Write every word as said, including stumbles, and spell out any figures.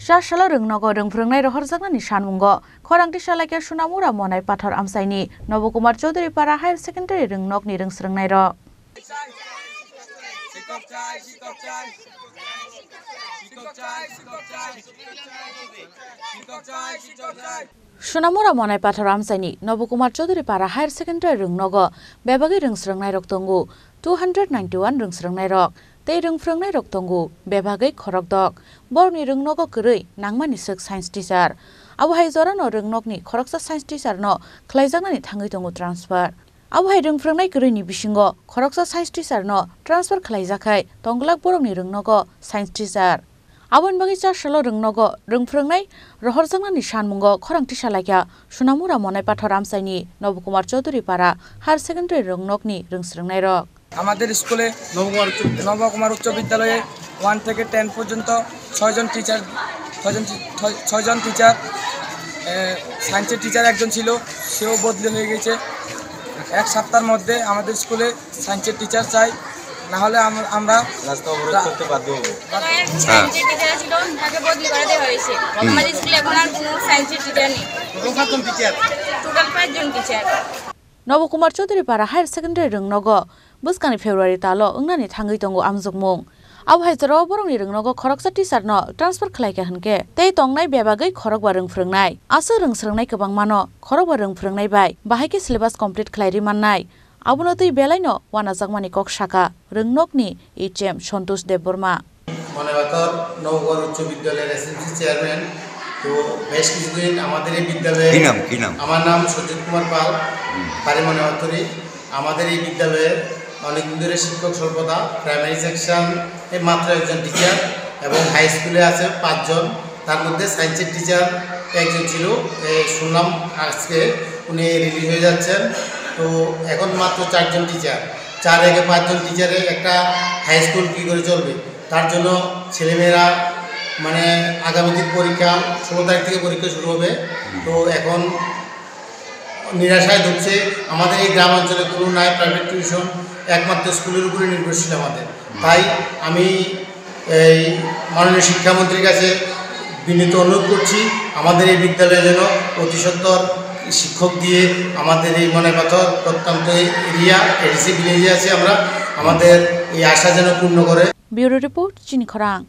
Chasalo rwngnogo rwngphrwngnai rohorjaknani sanmungo khorang tisa laikha Sunamura Monai Pathor amchaini Nobo Kumar Chaudhary Para Higher Secondary rwngnokni rwngsrwngnairok. Sunamura Monai Pathor amchaini Nobo Kumar Chaudhary Para Higher Secondary rwngnogo bebagwi rwngsrwngnairok tongo, two hundred ninety one rwngsrwngnairok tei rwngphrwngnairok tongo bebagwi khorokdok. Borokni rwngnogo kwrwi nangmani swk science teacher. Abo hai jorano rwngnokni khoroksa science teacher no khlaijaknani thangwi tongo transfer. Abo hai rwngphrwngnai kwrwini bisingo khoroksa science teacher no transfer khlaijak hai tongglak borokni rwngnogo science teacher. Aboni bagwi chasalo rwngnogo rwngphrwngnai rohorjaknani sanmungo khorang tisa laikha Sunamura Monai Pathor amchaini Nobo Kumar Chaudhary Para Higher Secondary rwngnokni rwngsrwngnairok. আমাদের স্কুলে নবকুমার উচ্চ নবকুমার উচ্চ বিদ্যালয়ে ওয়ান থেকে টেন পর্যন্ত ছয়জন টিচার, ছয়জন টি-, ছয়-, ছয়জন টিচার, এ, সায়েন্সের টিচার একজন ছিল, সেও বদলি হয়ে গেছে। এক সপ্তাহের মধ্যে আমাদের স্কুলে সায়েন্সের টিচার চাই, না হলে আম-, আমরা রাস্তা অবরোধ করতে বাধ্য হব। গত এক সায়েন্সের টিচার ছিল, তাকে বদলি করে দেওয়া হয়েছে। আমাদের স্কুলে এখন আর কোনো সায়েন্সের টিচার নেই। টোটাল পাঁচজন টিচার। টোটাল পাঁচজন teacher. Nobo Kumar Chaudhary Para Higher Secondary rwngnogo bwskangni February talo wngnani thangwi tongo amjokmung. Abo hai jorao borokni rwngnogo khoroksa teacher no transfer khlaikha hwnkhe tei tongnai bebagwi khorokba rwngphrwngnai. Aswk rwngsrwngnai kwbangmano khorokba rwngphrwngnai bai bahai khe syllabus complete khlai ri mannai. Abono twi belaino wanajakmani kok sakha rwngnokni H M Santosh Debbarma. মনে পাথর নবগড় উচ্চ বিদ্যালয়ের SMC chairman. তো বেশ কিছুদিন আমাদের এই বিদ্যালয়ে কি নাম, কি নাম? আমার নাম সঞ্জিত কুমার পাল, হুম। বাড়ি মনে পাথরই। আমাদের এই বিদ্যালয়ে অনেকদিন ধরে শিক্ষক স্বল্পতা, প্রাইমারি সেকশন এ মাত্র একজন টিচার এবং হাই স্কুলে আছে পাঁচজন। তার মধ্যে সায়েন্সের টিচার একজন ছিল, এ, শুনলাম আজকে উনি রিলিজ হয়ে যাচ্ছেন। তো এখন মাত্র চারজন টিচার, চার একে পাঁচজন টিচারে একটা হাই স্কুল কী করে চলবে? তার জন্য ছেলেমেয়েরা মানে আগামী দিন পরীক্ষা, ষোলো তারিখ থেকে পরীক্ষা শুরু হবে। তো এখন নিরাশায় ঢুকছে। আমাদের এই গ্রাম অঞ্চলে কোনো নাই প্রাইভেট টিউশন, একমাত্র স্কুলের উপরে নির্ভরশীল আমাদের। তাই আমি এই মাননীয় শিক্ষামন্ত্রীর কাছে বিনীত অনুরোধ করছি, আমাদের এই বিদ্যালয়ে যেন অতি সত্বর শিক্ষক দিয়ে আমাদের এই মনে পাথর প্রত্যন্ত এরিয়া, এডিসি ভিলেজে আছি আমরা, আমাদের এই আশা যেন পূর্ণ করে। Bureau report, Chini Khorang.